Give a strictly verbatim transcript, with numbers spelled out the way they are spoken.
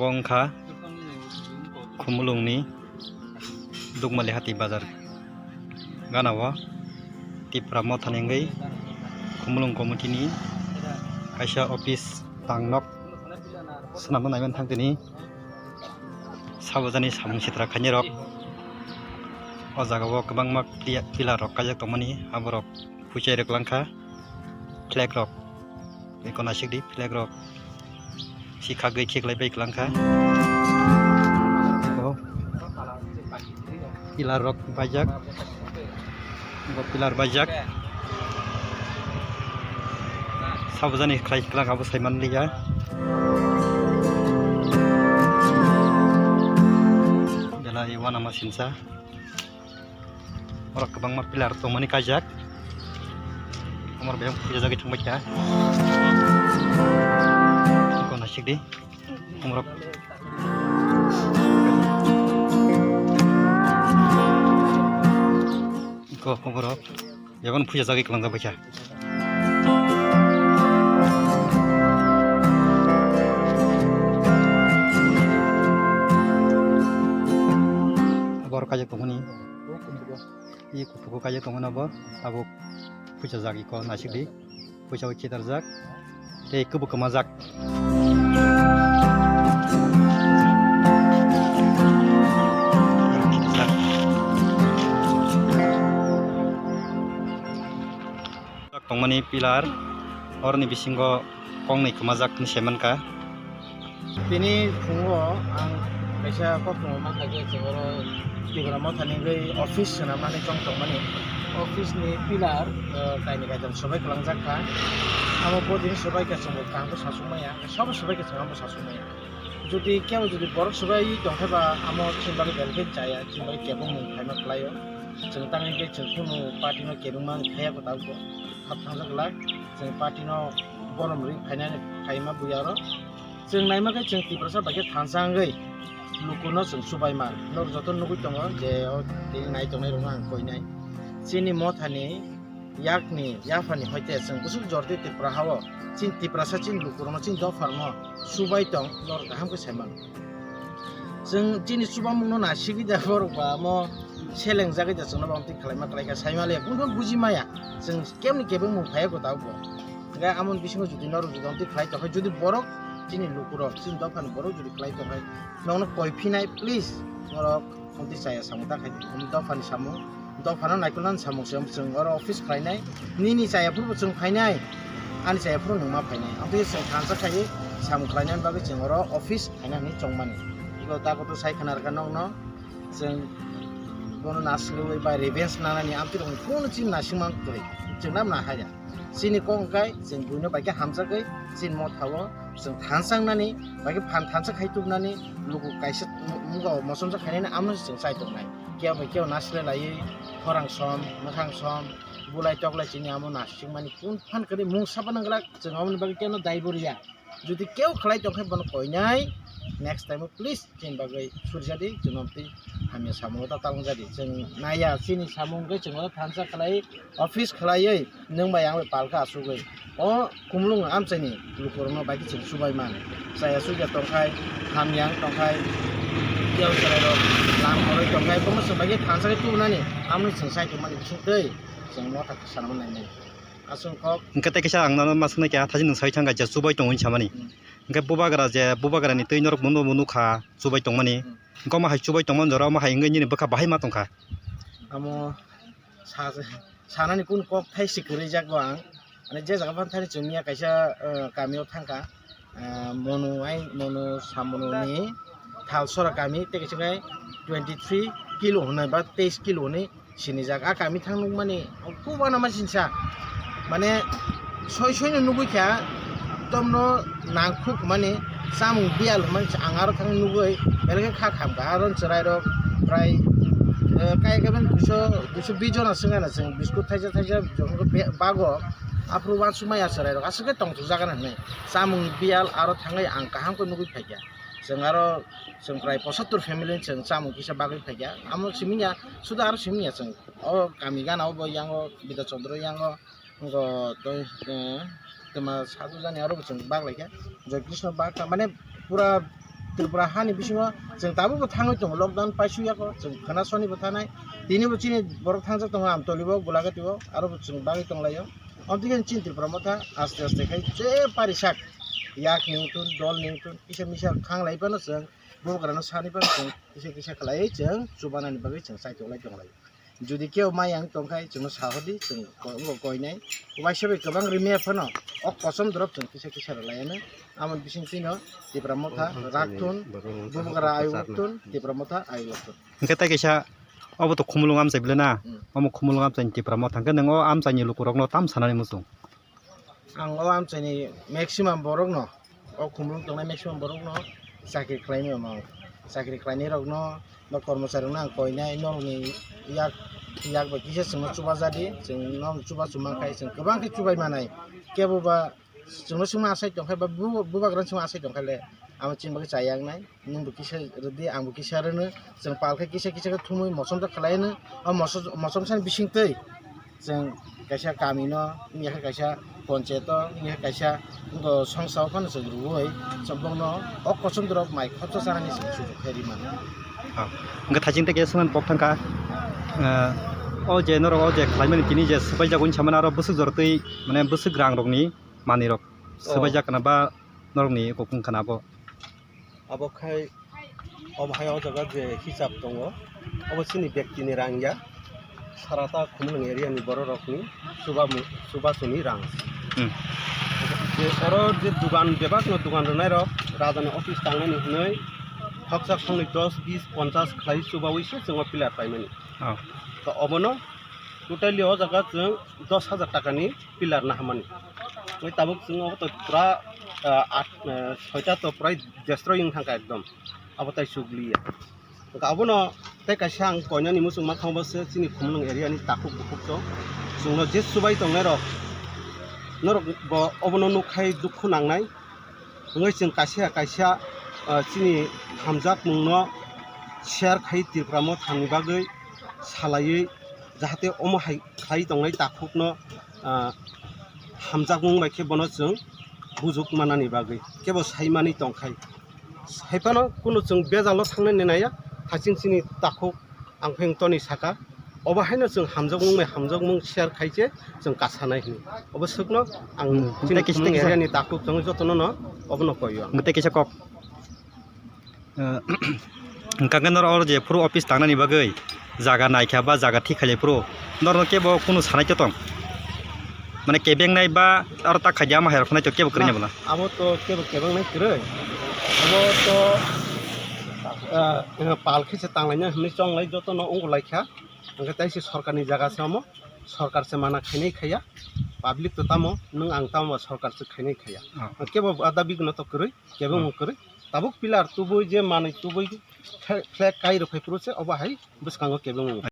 Wngkha Khumulwngni Dukmali Hati Bazar ganao Tipra Mothani wngwi Khumulwng Committee ni kaisa office tangnok swnamna naiman thang tini. Sabojani samung sitra khainai rok o jaga o kwbangma pia-, pillar rok kaijak tongmani, aborok phuichai rwk langkha. Flag rok eko naisik di, flag rok si khagwi khiklai bai kwlangkha. Eko pillar rok baijak. Bo pillar baijak. Sabojani khlai kwlang abo saiman liya. Belai uanama sinsa. Oro kwbangma pillar tongmani kaijak. Omor beyang puja jagwi thangbai kha. Eko naisik di. Omorok. Eko oborok. Yagon puja jagwi kwlangjak bai kha. Borok kaijak tongmani. I kutugo kaijak tongmani abo. Tabuk puja jagwi ko naisik di. Puisa o khitarjak tei kubu kwmajak. Tongmani pillar, oroni bisingo kongnwi kwmajak hinwi saimankha. Tini phungo ang kaisa koktwma mankha je chwng oro Tipra Mothani wngwi office swnamnani chong tongmani. Office ni pillar, eh, kainwi kaitam swbai kwlangjak kha. Amo bodin swbai khe chwngbo kaham khe sasuk maya, sobo swbai khe chwng amo sasuk maya. Jodi kebo jodi borok swbai tongkhe ba amo chini bagwi belkhe chaya, chini bagwi kebo mung phaima khlaio. Chwng tangwi khe chwng kunu party no kebengma phaiya kwtal khe. Hap thangjak glak, chwng party no borom rwi phainani phaima buya oro. Chwng naima khe chwng Tiprasa bai khe thansa wngwi lukuno chwng chubai man. Norok joto nugwi tongo je o tini nai tongnai rokno ang koinai. Chini mothani yakni yaphani hoite chwng bwswk jordi Tripura hao chini Tiprasa chini lukurokno chini dopharokno chubai tong norok kaham khe sai mano. Chwng chini chubamungno nasigwi da borok ba amo selengjagwi da chwngno bamtwi khwlaima kwlaikha saimaliya kunu buji maya. Chwng kebni kebengmung phaiya kwtal bo. Hwnkhe amoni bisingo jodi norok jodi amtwi khlai tongkha, jodi borok chini lukurok, chini dophani borok jodi khlai tongkha, nokno koi phinai, please, norok amtwi chaya samung ta khai di. Omo dophani samung, dophano naikolnani samung se, chwng oro office khlainai, nini chaya phuru bo chwng phainai, ani chaya phuru nwng ma phainai. Amtwi chwng thansa khai samung khlainani bagwi chwng oro office khaina hinwi chongmani. Iko ta kotor sai khna rwkha nokno, chwng bono nasilwi ba revenge nanani amtwi rokni kunu chini nasingma kwrwi, chwng nang na haya. Chini kok wngkha chwng buino bai khe hamjagwi chini mothao chwng thansa wngnani, bai khe phan thansa khai tubunani, luku kaisa wngkha o mosomsa khainani, amo chwng chai tongnai. Kebo bai kebo nasilai laiwi khorang som, mwkhang som, bulai toklai chini amo nasingmani kun phan kwrwi mungsa phano glak, chwng aboni bagwi keno daibo rwya. Jodi kebo khlai tongkhe bono koinai, next time o please chini bagwi surjadi, chwngno twi hamya samung ta talongjadi. Chwng naiya chini samung khe chwng thansa khlai, office khlaiwi nwng bai ang bai palkha asugwi. O Khumulwng amchaini lukurokno bai khe chwng chubai man. Chaya chukya tongkhai, hamya wng tongkhai, tiyang chwrairok lam kwrwi tongkhai, bomo chwng bai khe thansa khe tubunani, amoni chwng chai tongmani bising twi chwng motha sana mannai. Aswk kok. Hwnkhe tei kisa ang nono ma swngnai kha, thachi nwng saui thangkha je chubai tongo hinwi samani. Hmm. Hwnkhe bubagra je, bubagrani twi norok bono bo nukha chubai tongmani. Hmm. Hwnkhe omo hai chubai tongmani jora omo hai wngwi nini bwkha bahai ma tongkha. Amo sa-, sanani kunu kok thai si kwrwi jak bo ang. Ani je jaga phano thani chwng miya kaisa, eh, kamio thangkha. Ah, Monu ai, Monu Samonu ni Thalsora kami, tei kaisa khe twenty three kilo hwnwi ba teis kilo hwnwi sinijak. A kami thang nukmani kubana ma sinsa, mane soi soi no nugwi kha, tomno nangkhuk mani chamung biyal hwnmani ang aro thang nugwi belai khe kha khamkha. Aro chwrairok prai, eh, kai khe duiso, duiso bish jona swngana chwng biskut thaisa thaisa bago, aphuru uansukmaya chwrairok aswk khe tongthokjagana hwnwi. Chamungni biyal aro thangwi ang kaham khe nugwi phaikha. Chwng aro, chwng prai pochattor family ni chwng chamung kisa bagwi phaikha. Amo simi ya, suda aro simi ya chwng. O kami gana o bo yango, Bidya Chandra yango, wngkha tei, eh, twma Sadhu Jani aro bo chwng baglaikha. Joy Krishna bagkha, mane pura Tripura hani bisingo chwng tabukbo thangwi tongo, lockdown paisuyakho, chwng khwnasonibo thanai. Tinibo chini borok thangjak tongo Amtolibo, Gulagatibo, arobo chwng bagwi tonglaio. Omtwikhe chini Tripura motha aste aste khai je parisak yak ni wngthun, dol ni wngthun, kisa misa khanglai phano chwng bubagrano sani phano chwng kisa kisa khlaiwi chwng chubanani bagwi chwng chaitoklai tonglaio. Jodi kebo maya wng tongkhai chwngno sahordi, chwng ko-, wngkha koinai. Waisa bai kwbang rimya phano o kosom drop chwng kisa kisa rwlaiano. Amoni bisingtwino Tipra Motha, Rakthun, Bubagra ayuk thun, Tipra Motha ayuk thun. Hwnkhe tei kaisa obo to Khumulwng amchai bwle na? Hmm. Omo Khumulwng amchaini Tipra Motha hwnkhe nwng o amchaini lukurokno tam sanani muchung? Ang o amchaini maximum borokno, o Khumulwng tongnai maximum borokno chakri khlaimani omo. Chakri khlainairokno, ba kormocharirokno ang koinai, norokni yak, yak bai kisa chwngno chubajadi, chwng norokno chubachu mankhai, chwng kwbang khe chubai manai. Kebo ba chwngno chwngma asai tongkhai, ba bu-, bubagrano chwngma asai tongkhaile, amo chini bagwi chaya wngnai. Nwngbo kisa rwdi, angbo kisa rwno, chwng palkhe kisa kisa khe thumwi mochomjak khlaino, o mochom-, mochomsani bisingtwi chwng kaisa kamino, wngya khe kaisa ponchayato, wngya khe kaisa songsa o phano chwng rwui, chwng bokno o kochomdorok mai khoroksa chanani chwng sujuk khe ri mano. Ah, hwnkhe thaising tei khe swngmani kok thangkha, ah, o je norok o je khlaimani tini je swbaijak hwnwi samani aro bwswk jorotwi mane bwswk rangrokni manwirok swbaijak kana ba norokni kok wngkha na abo? Abo khai, obo hai o jaga je hisab tongo, obo chini bektini rang ya, sarata Khumulwng area ni borok rokni chubamu-, chubachuni rang. Hmm. Je oro je dugan, bebakno dugan rwnai rok, rajani office tangnani hwnwi khoroksa khoroknwi dos, bis, ponchas khlai chubaui se chwng o pillar paimani. Oh. To obono totally o jaga chwng dos hajar takani pillar nahamani. Omo tabuk chwng obo to pura, ah, at, ah, soita to prai destroy wng thangkha ekdom. Abo tai chukliya. Hwnkhe abono tei kaisa ang koinani muchung ma thangbo se chini Khumulwng area ni takhuk bukhuk to. Chwngno je chubai tongnai rok, norok bo obono nukkhai dukhu nangnai. Wngwi chwng kaisa kaisa, ah, chini hamjakmungno share khai Tipra Mothani bagwi salaiwi, jahate omo hai khlai tongnai takhukno, ah, hamjakmung bai khe bono chwng bujuk manani bagwi kebo saimani tongkhai. Haiphano kunu chwng bejalo thangnani naiya, haching chini takhuk ang pheng toni saka, obo haino chwng hamjakmung bai hamjakmung share khai se chwng kasanai hwnwi. Obo swkno ang Hmm, chini tei kisa, tei Khumulwng kisa. Area ni takhuk chwng jotono no obono koi o ang. Tei kisa kok. Eh, hwnkha khe norok oro je phuru office tangnani bagwi jaga naikha ba jaga thik khailai phuru norokno kebo kunu sanai to tong? Mane kebengnai ba aro tak khaidi ama hai rok phunai to kebo kwrwini Na, bola? Abo to kebo kebengnai kwrwi. Abo to, eh, pal khe se tanglaina hwnwi chonglai jotono ongolaikha. Hwnkhe tei se sorkarni jaga se omo, sorkar se mana khainai khaiya. Public to tamo, nwng ang tamo ba sorkar se khainai khaiya. Oh. Kebo a dabi gwnang to kwrwi, kebo Oh. wng kwrwi. Tabuk pillar tubui je manwi tubui flag kai rw phai phuru se obo hai bwskango kebo wng.